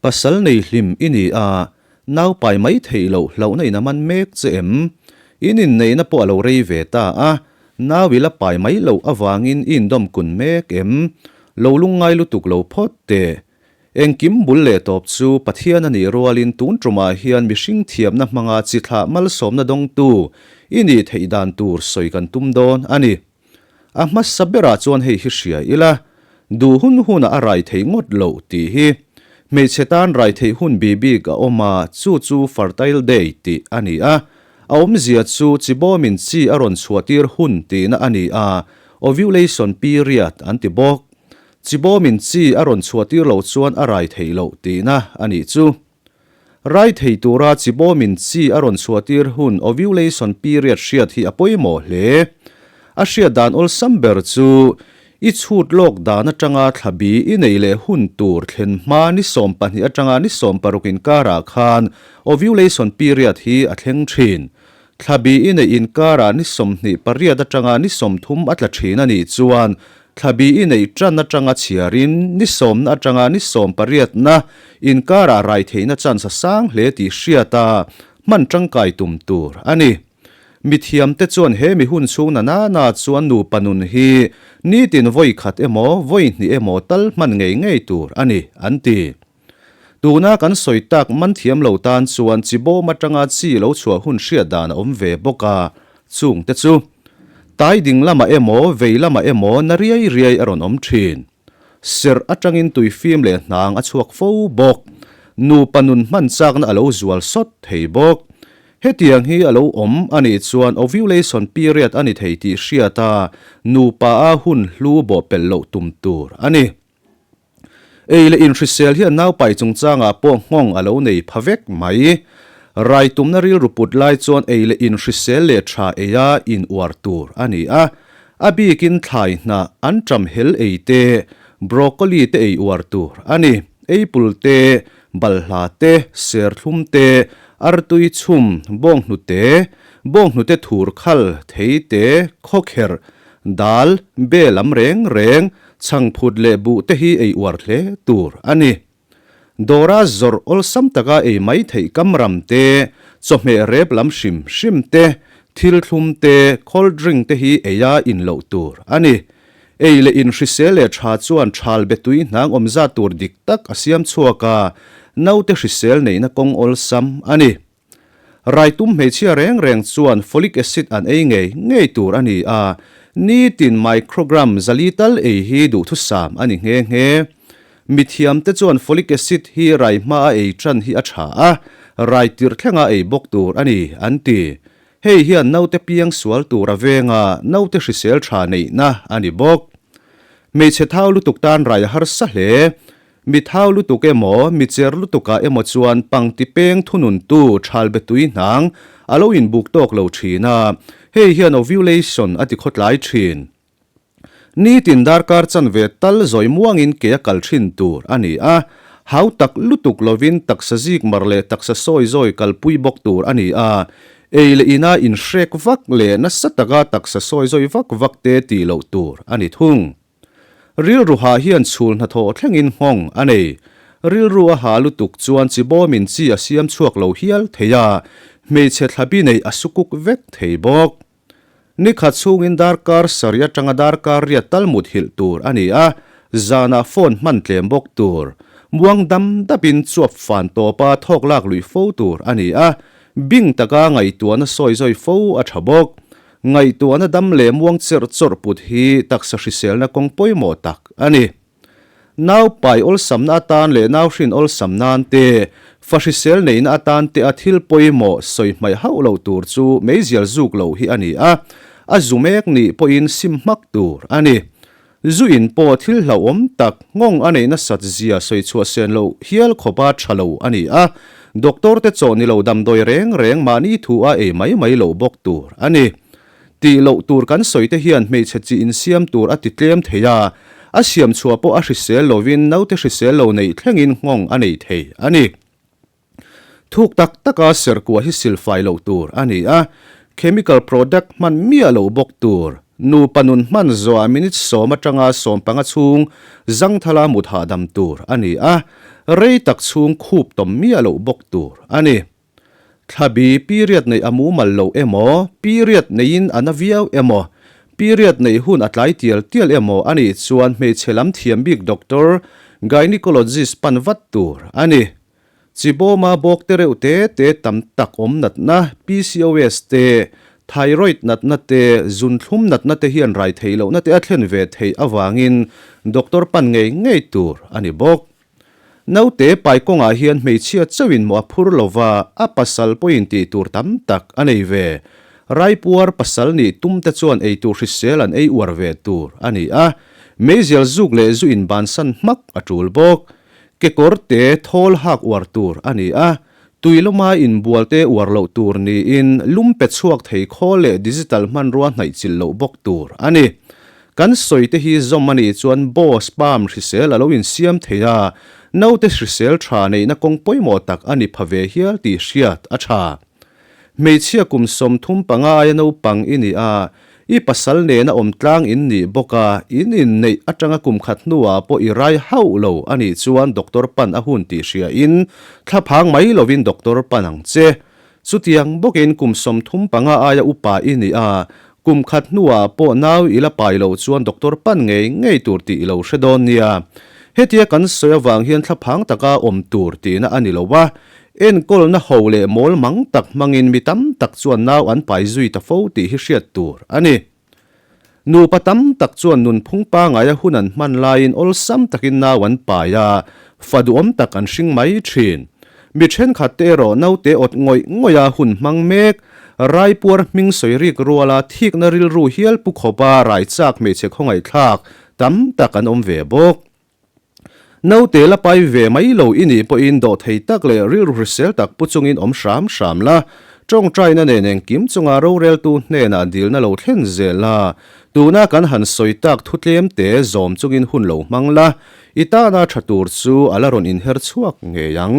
Pasal nei hlim i ni a, nau pai mai theih loh hlauhna in a man mek che em? In inneihna pawh a lo rei ve ta a, nau i la pai mai loh avangin i indawm kun mek em? Lo lungngai lutuk lo phawt teh. Engkim bul leh tawp chu Pathian a nih rualin tun tumah hian mihring thiamna hmanga chi thlah malsawmna dawngtu i nih theih dan tur sawi kan tum dawn a ni. A hmasa berah chuan hei hi hria ila, duh hun hunah a rai theih ngawt loh tih hi. Hmeichhe tan rai theih hun bi bik a awm a, chu chu fertile day tih a ni a. A awmzia chu chibawmin chi a rawn chhuahtir hun tihna a ni a, ovulation period an ti bawk. Chibawmin chi a rawn chhuahtir loh chuan a rai theih loh tihna a nih chu. Rai thei tura chibawmin chi a rawn chhuahtir hun ovulation period hriat hi a pawimawh hle. A hriat dan awlsam ber chu i chhut lawk dan atanga thlabi i nei leh hun tur thlen hma ni 12 atanga ni 16 inkarah khan ovulation period hi a thleng thin. Thlabi i neih inkarah ni 28 atanga ni 30 a tla thin a nih chuan thlabi i neih tan atanga chhiarin ni sawmna atanga ni sawmpariatna inkarah rai theihna chance a sang hle tih hriat a hman tangkai tum tur a ni. Mithiamte chuan he mi hun chhung na nana chuan nupa nun hi nitin vawi khat emaw vawi hnih emaw tal hman ngei ngei tur a ni an ti. Tuna kan sawi tak man thiam lo tan chuan chi bawm atanga chi lo chhuah hun hriat dan a awm ve bawk a, chung te chu tai ding lamah emaw vei lamah emaw na riai riai a rawn awm thin. Serh atangin tui fim leh hnang a chhuak fo bawk. Nupa nun hman chakna a lo zual sawt thei bawk. Hetiang hi a lo awm a nih chuan ovulation period a ni thei tih hriat a, nupa a hun hlu bawhpelh loh tum tur a ni. Ei leh inhrisel hian naupai chungchangah pawh nghawng a lo nei pha vek mai. Rai tumna rilru put lai chuan ei leh inhrisel leh tha eia in uar tur a ni a. A bikin thlai hnah, anṭam hel ei te, broccoli te ei uar tur a ni. Apple te, balhla te, serthlum te, artui chhum, bawnghnute, bawnghnute thur khal, thei te, khawkherh, dal, be lam reng reng, Chhangphut leh buh te hi ei uar hle tur a ni. Dawra zawrh awlsam taka ei mai theih kamram te, chawhmeh rep lam hrim hrim te, thil thlum te, cold drink te hi ei a in loh tur a ni. Ei leh in hrisel leh tha chuan thal be tui hnang awm zat tur dik tak a siam chhuak a, naute hrisel neihna kawng awlsam a ni. Raitum hmeichhia reng reng chuan folic acid an ei ngei ngei tur a ni a, nitin microgram zali tal ei hi duhthusam a ni nghe nghe. Mithiamte chuan folic acid hi rai hma a ei tan hi a tha a, rai tirh thlenga ei bawk tur a ni, an ti. Hei hian naute piang sual tur a veng a, naute hrisel tha neihna a ni bawk. Hmeichhe thau lutuk tan rai a harsa hle. Mi thau lutuk emaw, mi cher lutukah emaw chuan pangti peng thununtu thal be tui hnang a lo inbuk tawk lo thin a, hei hian ovulation a ti khawtlai thin. Nitin darkar chanve tal zawi muangin ke a kal thin tur a ni a, hau tak lutuk lovin taksa zik mar leh taksa sawi zawi kalpui bawk tur a ni a, ei leh ina inhrek vak leh nasa taka taksa sawi zawi vak vak te tih loh tur a ni thung. Rilru hah hian chhul hnathawh thlengin nghawng a nei. Rilru a ha lutuk chuan chibawmin chi a siam chhuak lo hial thei a, hmeichhe thlabi neih a sukuk vek thei bawk. Nikhat chhungin darkar sarih atanga darkar riat tal mut hilh tur a ni a, zanah phone hman tlem bawk tur. Muang dam dapin chuap fan tawpa thawk lak luih fo tur a ni a, bing taka ngaihtuahna sawi zawi fo a tha bawk. Ngaihtuahna dam leh muang cherh chawrh put hi taksa hriselna kawng pawimawh tak a ni. Nau pai awlsamna atan leh nau hrin awlsam nan te, fa hrisel neihna atan te a thil pawimawh sawi hmaih hauh loh tur chu meizial zuk loh hi a ni a, a zu mek nih pawhin sim hmak tur a ni. Zu in pawh thil hlauhawm tak, nghawng a neih nasat zia sawi chhuah sen loh hial khawpa tha lo a ni a, doctor te chaw ni lo damdawi reng reng mahni thu a ei mai mai loh bawk tur a ni. Tih loh tur kan sawi te hian hmeichhe chi insiam tur a ti tlem thei a, a siam chhuah pawh a hrisel lovin naute hrisel lo neih thlengin nghawng a nei thei a ni. Thuk tak taka serkua hi silfai loh tur a ni a, chemical product hman miah loh bawk tur. Nupa nun hman zawhah minute 10 atanga 15 chhung zangthala mut hahdam tur a ni a. Rei tak chhung khup tawm miah loh bawk tur a ni. Thlabi period neih a mumal loh emaw, period neiin a na viau emaw, period neih hun a tlai tial tial emaw a nih chuan hmeichhe lam thiam bik doctor, gynecologist pan vat tur a ni. Chibawma bawk te reuh te te tam tak awm natna, PCOS te, thyroid natna te, zunthlum natna te hian rai theih lohna te a thlen ve theih avangin doctor pan ngei ngei tur a ni bawk. Naute pai kawngah hian hmeichhia chauhin maw a phur lo va, a pasal pawhin tih tur tam tak a nei ve. Raipuar pasal nih tum te chuan eitur hrisel an ei uar ve tur a ni a, meizial zuk leh zu inbansan hmak a tul bawk. Kekawr te thawl hak uar tur a ni a, tui lawma inbual te uar loh tur niin lum pe chhuak thei khawl leh digital hmanrua hnaih chilh loh bawk tur a ni. Kan sawi te hi zawm a nih chuan boss palm hrisel a lo insiam thei a, naute hrisel tha neihna kawng pawimawh tak a ni pha ve hial tih hriat a tha. Hmeichhia kum 35 aia naupang i ni a, i pasal nena awm tlang in nih bawk a, in inneih atanga kum khat hnuah pawh i rai hauh lo a nih chuan doctor pan a hun tih hriain thlaphang mai lovin doctor pan ang che. Chutiang bawkin kum 35 aia upa i ni a, kum khat hnuah pawh nau i la pai loh chuan doctor pan ngei ngei tur tih i lo hre dawn nia. Hetia kan sawi avang hian thlaphang taka awm tur tihna a ni lo a, enkawlna ho leh mawl mang tak hmangin mi tam tak chuan nau an pai zui ta fo tih hi hriat tur a ni. Nupa tam tak chuan nunphung pangaia hun an hman laiin awlsam takin nau an pai a, fa duhawm tak an hring mai thin. Mi thenkhat te erawh naute awt ngawih ngawih a hun hmang mek, raipuar hming sawi rik ruala thikna rilru hial pu khawpa rai chak hmeichhe khawngaihthlak tam tak an awm ve bawk. Naute la pai ve mai lo i nih pawhin dawh thei tak leh rilru hrisel tak pu chungin awm hram hram la, tawngtaina nen engkim chunga roreltu hnenah dilna lo thlen zel la, tuna kan han sawi tak thu tlem te zawm chungin hun lo hmang la, i tana tha tur chu a la rawn inher chhuak ngei ang.